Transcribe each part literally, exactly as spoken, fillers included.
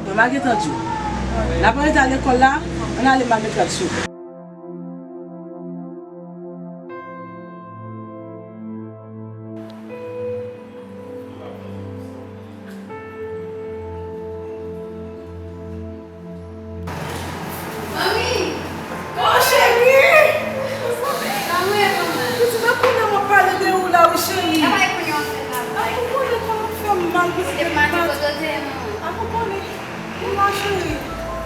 Mwen, m a gentan di w. N ap anreta lekòl la, ann ale, m a met rad sou. Manmi! Oh, cheri! Sa mwen, manman. Pitit, mwen konnen mwen pale de ou la, wi, cheri. Travay pou yon fè travay. Ah, ou konnen kòman m fè m mal, pitit. Depi maten, kote w te ye, manman? Ah, ou konnen. Ou la, cheri.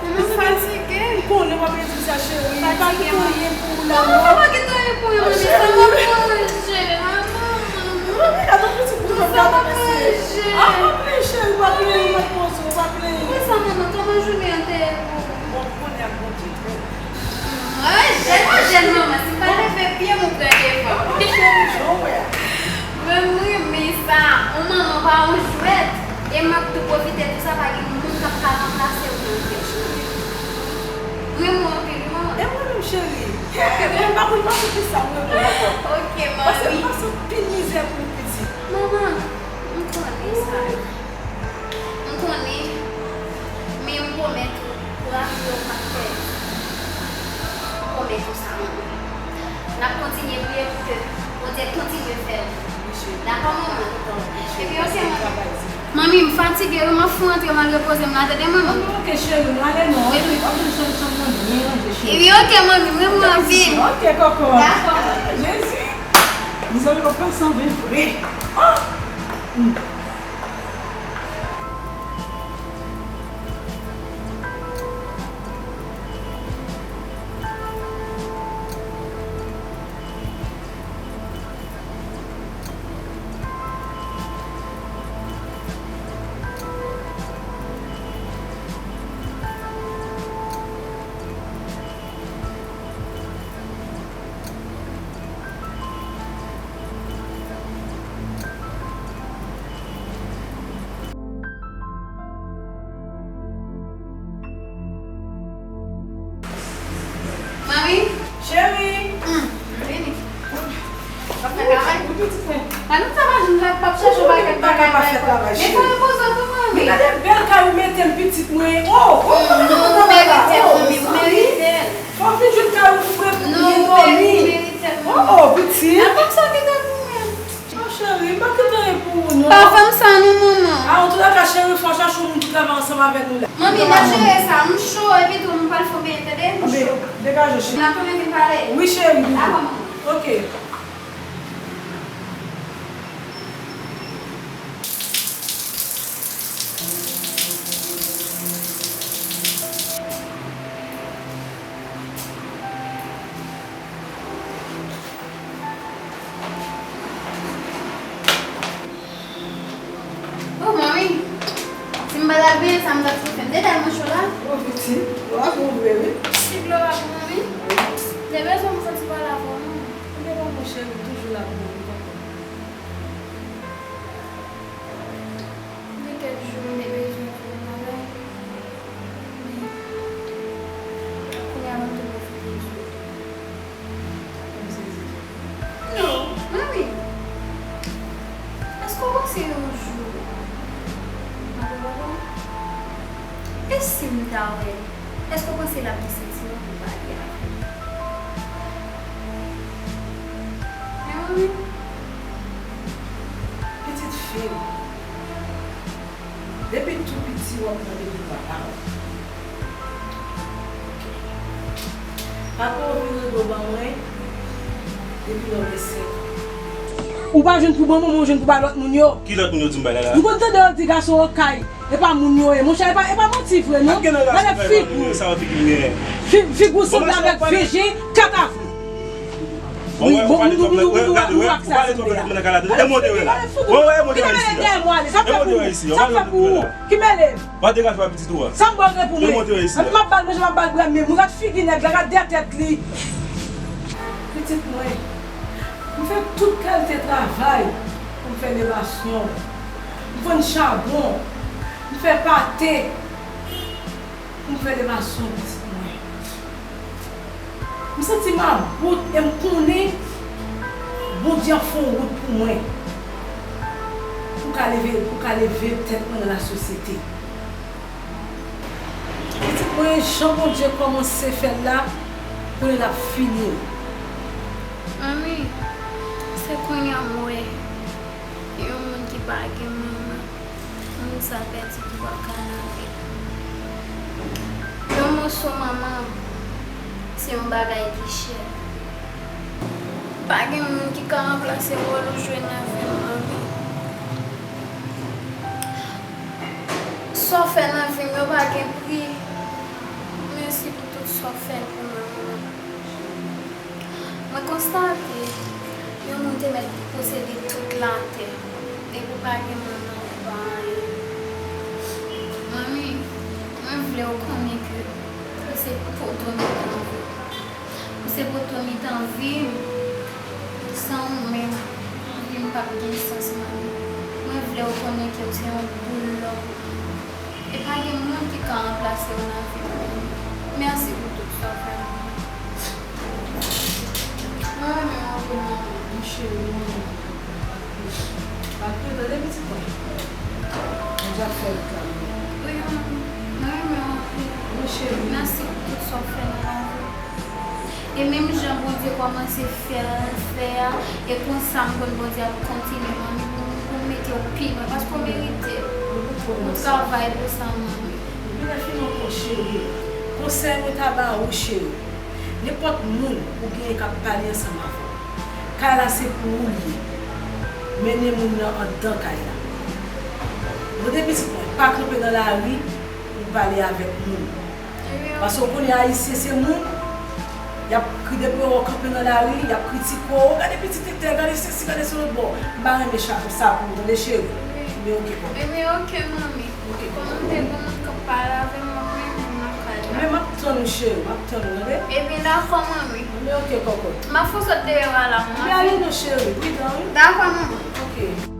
Manman, m fatige. M konnen w ap di sa, cheri. M pa gen anyen pou ou la, non. Kòman w pa gen anyen pou mwen, manmi? Sa m ap manje. Ah, manman. Manmi, gade yon pitit pou mwen, gade yon pitit. Ah, pa plenyen, cheri, pa plenyen, mwen poze w, pa plenyen. Mwen sa, manman, kòman jounen an te ye pou ou? Bon, m konnen ak Bondye. Mwen jèn, mwen jèn, manman, si m pa leve pye m, ou pran devan. Ah, cheri, jan w wè a. Mwen, m renmen sa. Yon manman pa yon jwèt. E m ap tou pwofite di sa, pa gen moun k ap ka ranplase w nan vi m. M renmen w anpil, wi, manman. E mwen menm, cheri. Mwen pa konn pase plis sa, m renmen w ankò. Ok, manmi. Pase, pase anpil mizè pou yon pitit. Manman, m konnen sa. M konnen, men m pwomèt ou, pou lavi w pa pèdi. M pwomèt ou sa, manman. N ap kontinye priye pou ke Bondye kontinye fè w. Dakò, manman? Epi, ok, manmi. Manmi, m fatige, wi, m ap fon antre, m al repoze m la, tande, manman? Ok, cheri, m ale non. Epi, w ap jwenn solisyon pou mwen byen ranje, cheri. Epi, ok, manmi, m renmen w anpil. Ok, kòkò. Dakò. Jezi! Mizè yo pa sanble vre. Ah! Hmm. Manmi? Cheri! Hmm, m vini. W ap fè travay? Wi, pitit mwen. Ann, sa pa vin la, p ap chèche yon bagay, bagay, bagay. Men fò repoze w tou, manmi. Men gade bèl kay ou mete m, pitit mwen. Oh, oh, non, ou merite l, manmi, ou merite l. Fò w vin jwenn kay ou fre pou byen dòmi. Non, ou merite l, manmi. Oh, oh, pitit. Nan kòm sa ki te pou mwen. Non, cheri, m pa kite anyen pou ou, non. Pa fè m sa, non, manman. A, antoulèka, cheri, fò w chache yon moun pou travay ansanm avèk nou la. Manmi, n ap jere sa. M cho, epi tou, m pral fè w benyen, tande? M cho. Degaje w, cheri. N ap tounen vin pale. Wi, cheri. Dakò, manman. Ok. Oh, manmi, si m pa t al benyen sa, m t ap soufe. M te tèlman cho la. Oh, pitit, dlo a bon vre, wi. Ti dlo a bon, manmi. Wi. M te bezwen m santi pale avè w, manmi. Ou te bon, mon cheri, toujou la pou ou, wi, papa. Gen kèk jou, m te bezwen w nan travay. Men, kounye a, m tou pwofite di w. Non, manmi. Èske w panse yon jou m ap wè papa m? E si m ta wè l, èske w panse l ap gen santiman pou l pale avè m? Men manmi. Pitit fi m. Depi tou piti, w ap mande pou papa w. Papa w vire do ban mwen depi lè w gen senk an. Ou pa jwenn pou manman w, ou jwenn pou ba lòt moun yo. Ki lòt moun yo di m bay la la? M konn tande yo di gason okay, e pa moun yo ye. Monchè, e pa, e pa manti vre, non. Gade figi w. Fi-, figi w sanble avèk veje katavou. Bon, wi, bon, nou, nou, nou, nou, nou aksepte la. E monte wè la. Wè, wè, e monte wè isi a. E monte wè isi a. Sa fè pou ou? Ki mele? Pa degaje pa pitit ou a. Sa m ba w gen pou mwen. E monte wè isi a. Epi m ap ba l manje, m ap ba l bwè, men gad figi nèg la, gad de tèt li. Pitit mwen, m fè tout kalite travay pou m fè levasyon. M vann chabon, m fè pate pou m fè levasyon pitit mwen. M santi m about e m konnen Bondye ap fè yon wout pou mwen. Pou ka leve, pou ka leve tèt mwen nan lasosyete. Mwen jan Bondye kòmanse fè l la, kounye l ap fini l. Manmi, se kounye a m wè yon moun ki pa gen manman, moun sa pèdi twa kanave. Yon moso manman, se yon bagay ki chè. Pa gen moun ki ka ranplase wòl ou jwe nan vi m, manmi. Sa w fè nan vi m yo pa gen pri. Mèsi pou tout sa w fè pou mwen, manman. Mwen konstate yon moun te mèt posede tout latè. Depi w pa gen manman, ou pa anyen. Manmi, mwen vle w konnen ke ou se poto mitan vi m. Ou se poto mitan vi m. San ou menm, vi m p ap gen sans, manmi. Mwen vle w konnen ke w se yon boul lò pou mwen. E pa gen moun ki ka ranplase w nan vi m, manmi. Mèsi pou tout sa w fè pou mwen. Mwen renmen w anpil, manmi. M cheri, mwen renmen w. Pa kriye, tande pitit mwen. Bondye ap fè wout la, manmi. Wi, manmi. Mwen renmen w anpil. Wi, cheri. Mèsi pou tout sa w fè nan lavi m. E menm jan Bondye kòmanse fè l fè a, e konsa m konn Bondye ap kontinye, manmi, pou, pou mete w pi lwen, paske w merite l. Ou travay pou sa, manmi. Ou vin fini ankò, cheri. Konsèy mwen ta ba ou, cheri. Nenpòt moun ou genyen k ap pale ansanm avè w, kay la se pou ou l ye. Mennen moun nan anndan kay la. Tande pitit mwen, pa kanpe nan lari pou pale avèk moun. Paske w konnen Ayisyen se moun, y ap kri depi yo wè w kanpe nan lari, y ap kritike w, gade pitit entèl, gade sesi, gade se lòt bò. M pa renmen sa pou ou, tande cheri. Men oke kòkòt. Ebyen oke, manmi. Oke. Kòman m te gen moun k ap pale avè m, m ap mennen l nan kay la. Men m ap tann ou, cheri, m ap tann ou, tande? Ebyen, dakò, manmi. Men oke, kòkòt. M ap fè w sot deyò a la, manmi. Men ale non, cheri, pridan, wi. Dakò, manmi. Oke.